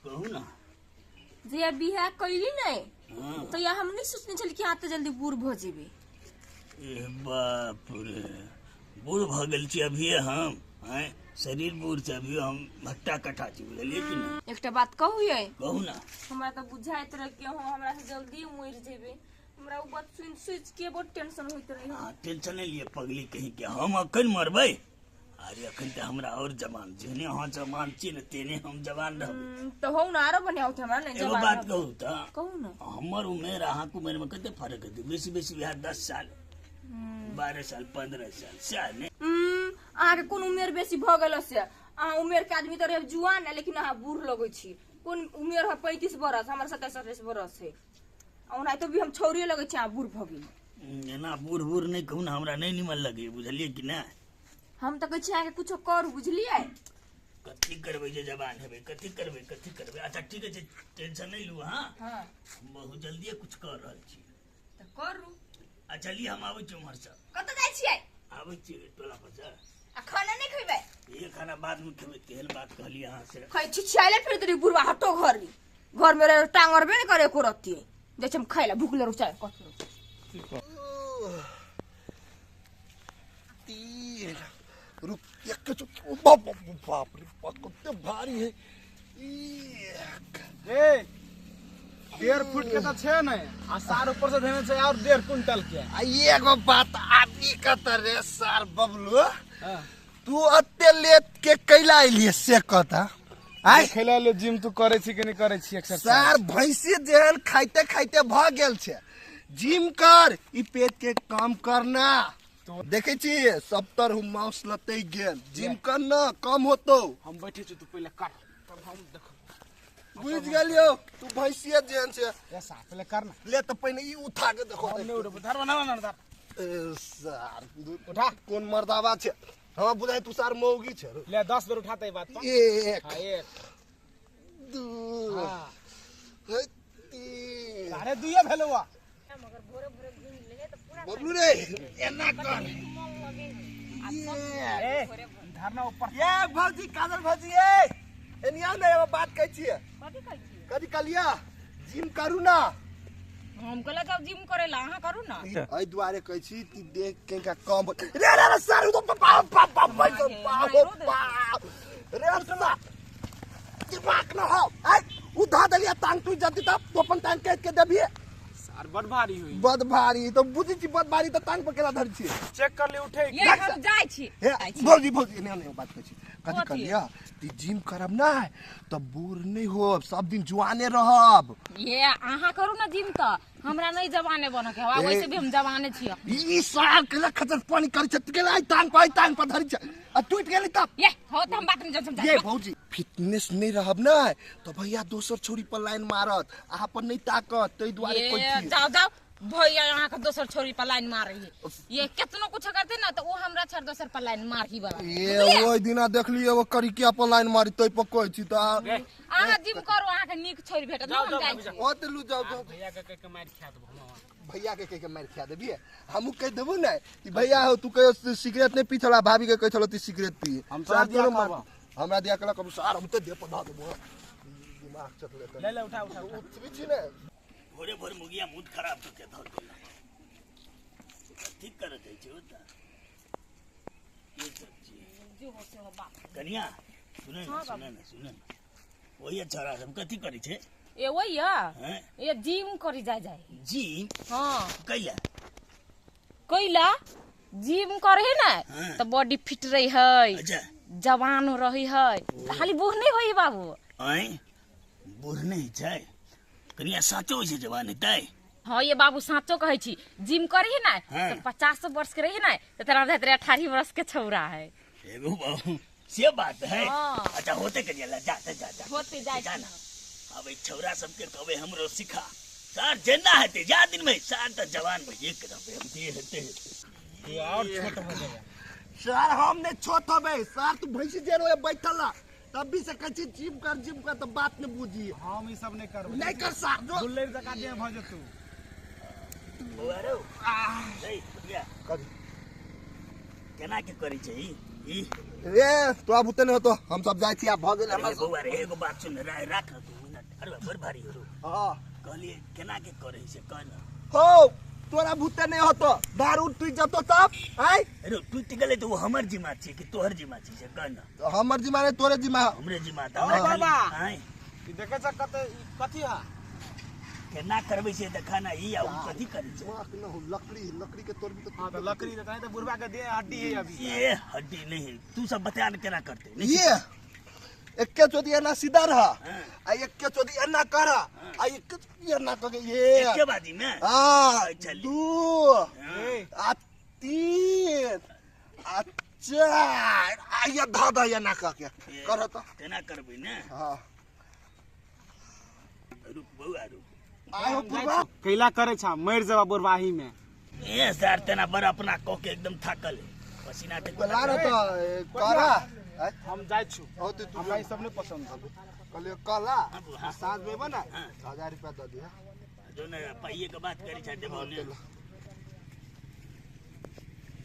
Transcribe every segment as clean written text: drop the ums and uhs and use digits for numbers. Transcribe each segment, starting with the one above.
कहू ना। जहिया बियाह कैली नहीं हाँ। तो या हम नहीं सोचने छली कि अहाँ तऽ जल्दी बूढ़ भऽ जेबै। ए बाप रे, बूढ़ भऽ गेल छी अभिये हम। आँय, शरीर बूढ़ छै अभियो, हम भट्टा कटा छी, बुझलियै कि नहि? एकटा बात कहू यै? कहू ना। हमरा तऽ बुझाइत रहे कि अहाँ हमरा से जल्दी मरि जेबै। हमरा ओ बात सुनि सोचि के बहुत टेंशन होइत रहे। अहाँ टेंशन नहि लिअ पगली कहीं के, हम अखन मरबै? अरे अखन तऽ हमरा और जवान, जेहने अहाँ जवान छी ने तेहने हम जवान रहबै। तऽ हौ ने आरो बढ़िया होते हमरा नहि एगो जवान बात रहबै। कहू तऽ? कहू ना। हमर उमेर अहाँके उमेर में कते फर्क हेतै? बेसी बेसी वएह 10 साल, 12 साल, 15 साल, सएह ने? अहाँके कोन उमेर बेसी भऽ गेल से? अहाँ उमेर के आदमी तऽ रहे जुआन है, लेकिन अहाँ बूढ़ लगै छी। कोन उमेर है? 35 बरस, हमर 27 28 बरस है। ओनाहितो भी हम छौड़िए लगै छी, अहाँ बूढ़ भऽ गेली। एना बूढ़ बूढ़ नहि कहू ने, हमरा नहि निमन लगैए, बुझलियै कि नहि? हम तऽ कहै छी अहाँके कुछो करू, बुझलियै? कथी करबै जे जवान हेबै? कथी करबै, कथी करबै? अच्छा ठीक छै, टेंशन नहि लू अहाँ। हाँ। हम बहुत जल्दिए कुछ कर रहल छी। तऽ करू। अच्छा लिअ, हम आबै छी उम्हरसँ। कतऽ जाइ छियै? आबै छी टोला पर से। आ खाना नहि खेबै? ये खाना बाद में खेबै, तेहन बात कहलियै अहाँ से। खाइ छिछियाले फिर तरी बुढ़वा, हटो घर नी। घर में रह टांग अरबे नहीं करे एको रत्ती। जाइ छी हम खाइ ला, भूख ले रुचाय कथी। तीन, रुक एक, बाप बाप बाप रे बाप, कते भारी है। एक। ए 1.5 फुट के तऽ छै ने, आ सार ऊपर से धेने छै और 1.5 क्विंटल के। आ एगो बात आबी कत रे सार बबलू, हाँ। तू अते लेट के कैला एलिए से कहता आय? खेला ले जिम तू करे छी कि नहीं करे छी एक्सरसाइज? सार भैंसी जेहन खाइते खाइते भ गेल छै। जिम कर, ई पेट के काम करना। देखे छी सब तर हम मांस लतै गेल। जिम कर न, कम होतो। हम बैठे छी, तू पहिले कर तब हम देखब। बुझ गेलियो, तू भैंसिए जेहन छै। ए सार पहिले कर ना। ले तऽ पहिने ई उठा के देखो। हम नहीं उठबो, धर बना ना धर। ए सार उठा। कोन मर्दावा छै, हमरा बुझाइ तू सार मौगी छै। ले 10 बेर उठाते बात पर। एक, हाँ, एक, दू, हाँ। हे, तीन। साढ़े दुइये भेलौ आ। बबलू रे एना कर। ए धरना ऊपर। ये भौजी, काजल भौजी, ए एनिया ने एगो बात कहै छियै। कथी कहै छियै? कथी कहलियै? जिम करू ना। हम कहला जाउ जिम करे ला, अहाँ करू ना। एहि दुआरे कहै छी कि देख के कम रे रे रे सर, उ तो बाप बाप बाप बाप बाप रे सार, दिमाग न हो। ऐ उ धा देलियै टांग टूटि जती तब तू अपन टांग काटि के देबियै। सार बड भारी होई। बड भारी तो बुझै छी, बड भारी तऽ टांग पर केना धरै छियै? चेक कर ले उठे। ये हम जाइ छी। हे भौजी, भौजी एने एने बात कहै छी। कथी? कथी? कहलियै कि जिम करब ना तऽ बूढ़ नहि होब, सब दिन जुआने रहब। ये अहाँ करू ना जिम तऽ हमरा नहीं जवाने बन के हवा, ए। वैसे भी हम जवाने छियै। ई सार केला खचर पानी करै छै, गेलै आई टांग पर, आई टांग पर धरै छै आ टूटि गेलै तब। ये हो तऽ हम बात नहीं जान ये भौजी, फिटनेस नहीं रहब ना तो भैया दोसर छोरी पर लाइन मारत, अहाँ पर नहीं ताकत, ताहि दुआरे ये कहै छी। जाओ जाओ भैया अहाँ के दोसर छोरी पर लाइन मार रही है। ये कितनो कुछ करते ना तो वो हमरा छोड़ दोसर पर लाइन मार ही वाला। ये ओहि दिना देखलियै एगो करिकिया पर लाइन मारी, तै पर कहै छी तऽ। अहाँ जिम करू, अहाँ के नीक छोरी भेटत। जाओ, हम जाओ, जाइ भाभी, छी। ओ तऽ लू जाओ जाओ। भैया के कह के मार खा देबो हम। भैया के कह के मार खा देबियै? हमहूँ कहि देबो ने कि भैया हो तू कहियो सिगरेट नहीं पी छला, भाभी के कहै छलो तू सिगरेट पी। हम सार तोरा दिया तोरो मार- कहबो। हमरा दिया कहलक, हम सार हम तऽ देह पर धऽ देबो। दिमाग चटले ले ले उठा उठा उठा। उठबी छी ने। भोरे भोर मुगिया मूड खराब कऽ के धऽ देलक। कथी करत अछि ओतऽ? ये सब चीज। जो हो से हो बाप। कनिया सुने ने, सुने ने, सुने ने, ओहि छोरा सब कथी करै छै? ए वही है। हैं? ये जिम करी जाय जाय। जिम? हाँ। कैला? कैला जिम करे है ना हाँ। तो बॉडी फिट रही है। अच्छा। जवान रही है, खाली बूढ़ नहीं होई बाबू। आँय बूढ़ नहीं छै कनिया, साचो होइ छै जवान हेतै? हाँ ये बाबू साचो कहै छी, जिम करे है ना हाँ। तो 50 वर्ष के रही ना तो तेरा बुझाइत रहे 18 वर्ष के छौरा है। एगो बाबू से बात है। हाँ। अच्छा होते कनिया, ला जा जा जा जा। होते जाइ जा छी। ना। अब ई छौरा सबके कहबै हमरो सिखा, सार जेना हेतै जा दिन में सार तऽ जवान भइए के रहबै हम, जे हेतै हेतै। ये और छोट हो जाएगा। सर हम नहीं छोट होबै सर, तू भैंसी जेन होए बैठल रह तब भी से कहै छी जिम कर जिम कर, तऽ बात नहीं बुझी। हम ई सब नहीं करबै। नहीं कर सार जो। गुल्लर जकाँ देह भऽ जेतौ। बौआ रौ, रे, बुढ़िया। कथी? केना के करै छै ई? ई? रे तोरा बुते नहि होतो, हम सब जाइ छी, आब भऽ गेल अरे हमर। बौआ रे, एगो बात सुन, राख न 2 मिनट। अरे बड़ भारी हो। हाँ। कहलिए केना के करे से कह न। हो, तोरा बुते नहि होतो, दारू टूटि जतो तब आय। अरे टूटि गेलै तऽ ओ हमर जिम्मा छै कि तोहर जिम्मा छै से कह न। हमर जिम्मा नहि, तोरे जिम्मा। हमरे जिम्मा तऽ हँ, हमरा खाली बाबा। आँय। ई देखै छ कते ई कथी है? केना करबै से देखा ना, ई आ उ कथी करै छै? न हो, लकड़ी, लकड़ी के तोड़बी तऽ। हाँ, तऽ लकड़ी तऽ नहीं तऽ बुढ़वा के देह हड्डी है अभी। ये हड्डी नहीं है, तू सब बता न केना करते नहीं। ये एक्के चोदी एना सीधा रह हाँ। आ एक्के चोदी एना कर आ एक्के चोदी एना कर के ये। एके बाजी में? हाँ। अच्छा, ले। 2 हाँ। आ 3 आ 4 आ ये धा धा एना कर के कर तो। तेना करबै ने? हाँ। रुक बौआ, रुक। आयो बुढ़वा। कैला करे छा, मर जबा बुढ़वाही में। ए सर, तेना बड़ अपना कह के एकदम थाकल है, पसीना ते। बोला रहा तो करा। हम जाइ छु। हो तो तू। हमरा ई सब नहीं पसंद है। कहलियो कला हाँ। साँझ में बना हाँ। 1000 रुपया दे दिया। जो ने पाइये के बात करी छै, देबो ने।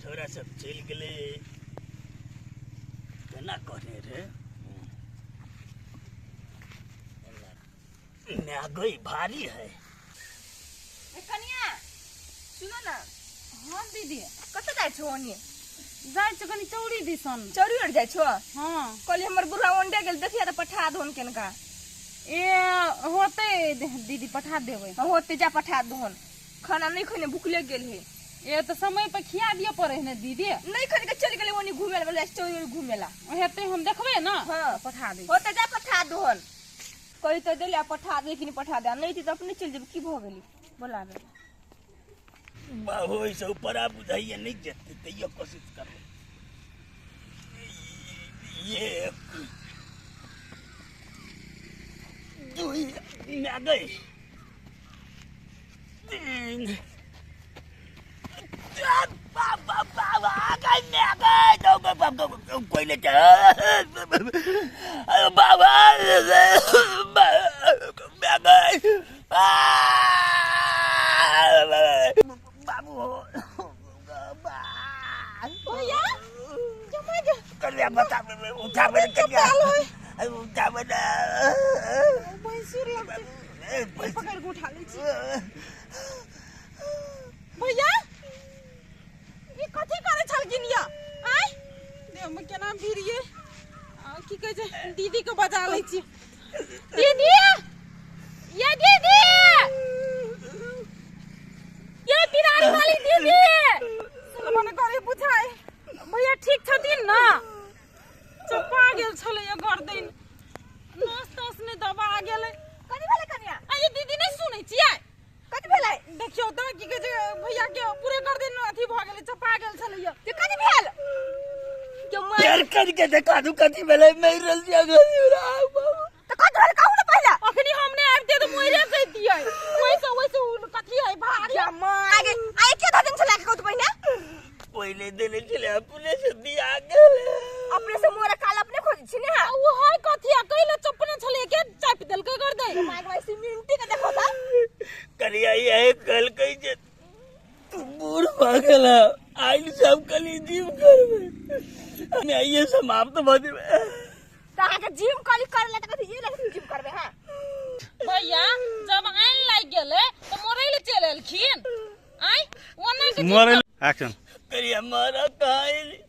छोरा सब चलि गेलै, केना कहने रे ना गई, भारी है। ए कनिया, सुनो ना। हाँ दीदी। कतऽ जाइ छौ ओनी? जाइ छी कनी चौरी दिसन। चौरी ओर जाइ छौ? हाँ। कहली हमर बुढ़ा ओंडे गेल, देखिया तऽ पठा दहुन केनका। ए होतै दीदी, पठा देबै। होते, जा पठा दहुन। खाना नहीं खैने, भूखले गेल है। ए तऽ समय पर खिया दिअ पड़े है ने दीदी। नहीं खैने के चलि गेलै ओनी घूमे ला, चौरी ओर घूमे ला। हेतै, हम देखबै ने। हाँ। पठा दै। होते, जा पठा दहुन। कही तऽ देले आ पठा दे कि नहीं पठा दे, आ नहीं तऽ अपने चलि जेबै। की भऽ गेली बोलाबे? बाबू, ओहिसँ ऊपर आ बुझाइए नहीं जेतै, तैयो कोशिश करबै। 1, 2, ना गए, 3, 4, बाप बाप बाप, आ गए, ना गए, दो गए, बाप दो, कोई नहीं अरे बाबा, मैं गए, बाबू। भैया। कन्या बता, उठा मेरे कन्या, उठा मेरे। भैंसुर लगतै, पकड़ के उठा लै छी। भैया, ई कथी करै छलखिन या आय? देहमे केना भीड़िए। की कहै छै, दीदी के बजा लै छी। दीदी, ये दीदी, ये पिरान वाली दीदी, मने करे बुझाइ। भैया ठीक छथिन ने? चपा गेल छलै ये गर्दन, नस तस नहि दबा गेलै? कथी भेलै कनिया? अरे दीदी, नहि सुनै छियै? कथी भेलै? देखियौ तऽ, की कहै छै, भैया के पूरे गर्दन अथी भऽ गेलै, चपा गेल छलैया। ते कथी भेल के मार? प्यार करके देखा दू कथी भेलै, मरि रहल छी। तऽ कथी भेल, कहू ने पहिले। अखनी हम नहि आबितियै तऽ मरिए जैतियै। ओहिसँ ओहिसँ उ कथी है भारी। क्या माँ आगे आइ के धजन छला के कहू तऽ पहिने। पहिले देने छलै, अपने से दिया गेल। अपने से मोरा काल अपने खोजै छी ने? आ उ है कथी, आ कैले चपने छलै के चापि देलकै गर्दन? माय भाई, सीमेंटी के देखो तऽ। करिया यही कहलकै जे तू बूढ़ भऽ गेल, आइल सब कली जिम करबै, हमे आइए समाप्त भऽ जेबै। तऽ अहाँके जिम कली करे ला तऽ कथी ई लगे जिम करबै? हां। भैया, जब आइन लागि गेलै तऽ मरै लए चलि एलखिन आइ ओना के? मरै। एक्शन। करिया मारा कहाँ एली?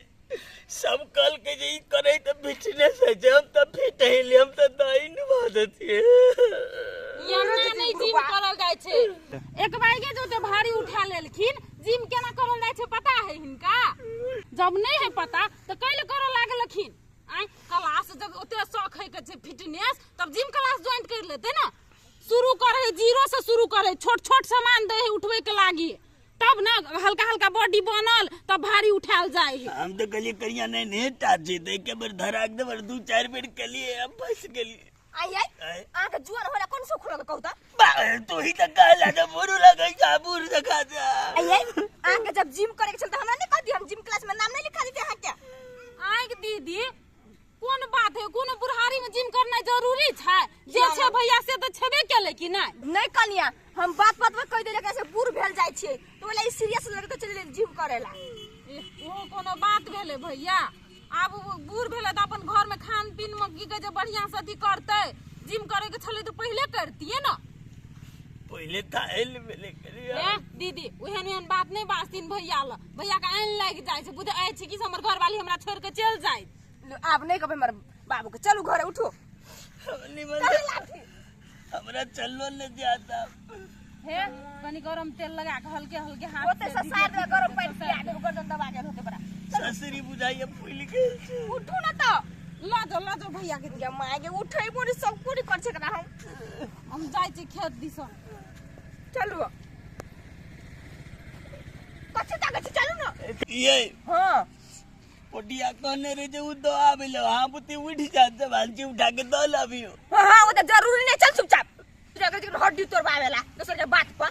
सब कहलकै जे ई करै तऽ फिटनेस होइ छै, हम तऽ फिट हेली, हम तऽ दही नहि भऽ जतियै। एना नहि जिम करल जाइ छै। एक बाइगे जो ते भारी उठा लेलखिन, जिम केना करल जाइ छै पता है हिनका? जब नहीं है पता तऽ कैले करऽ लागलखिन आइ क्लास? जब ओते शौक है के छै फिटनेस, तब जिम क्लास ज्वाइन कर लेते ना। शुरू करे, जीरो से शुरू करे, छोट छोट सामान दे है उठबै के लागी, तब ना हल्का हल्का बॉडी बनल, तब भारी उठायल जाइ है। हम तऽ कहलियै करिया नहीं नहीं टा जेतै, एके बेर धराक देबै, दू चारि बेर केलियै आ फँसि गेलियै। आई आई। आँय? अहाँके जुआन होला कोन सुख लगल, कहू तऽ? बा, तू ही तऽ कहला जे बुढ़ लगै छै, बूढ़ देखा जा। आई आई, अहाँके जब जिम करे के छल तऽ हमरा नहीं कहती, हम जिम क्लास में नाम नहीं लिखा देते अहाँके। आँख दीदी, कोन बात है? कोनो बुढ़ारी में जिम करनाइ जरूरी छै? जे छै भैया से तऽ छेबे केलै कि नहि? नहीं कनिया, हम बात बात में कहि देले कि बूढ़ भेल जाइ छियै तऽ ओला ई सीरियस लगे तऽ चलि जिम करेला। एह, ओ कोनो बात भेलै भैया? आब बूढ़ भेलै तऽ अपन घर में खान पीन में की कहै छै बढ़िया से अथी करतै। जिम करे के छलै तऽ पहिले करतियै ने। पहिले था एल भेले करिया। ए दीदी, ओहन ओहन बात नहि बाजथिन भैया ल, भैया के आनि लागि जाइ छै, बुझै अछि कि से हमर घरवाली हमरा छोड़ि के चलि जाइत। आब नहि कहबै हमर बाबू के, चलू घरे उठू। हमरा चललो नहीं जाता। हे कनी गरम तेल लगा के हल्के हल्के हाथ ओते से ससार दे, गरम पानि पिया दे, गर्दन दबा गेल होते बड़ा। ससुरी बुझाइए फूल गेल छै। उठू ना तो। ल जाओ, ल जाओ भैया के। गे my गे, उठै मोरी सब पूरी कर छै एकरा। हम जाइ छी खेत दिसन। चलू, कथी ताकै छी, चलू ना। ये हाँ पोटिया कहने रहे जे उ दो आबे लो, हाँ बुती उठ जात जब हालची उठा के दो लाबियो। हाँ हाँ, वो तो जरूरी नहीं, चल चुपचाप। जगह जगह हड्डी तोड़बावेला दोसर के बात पर।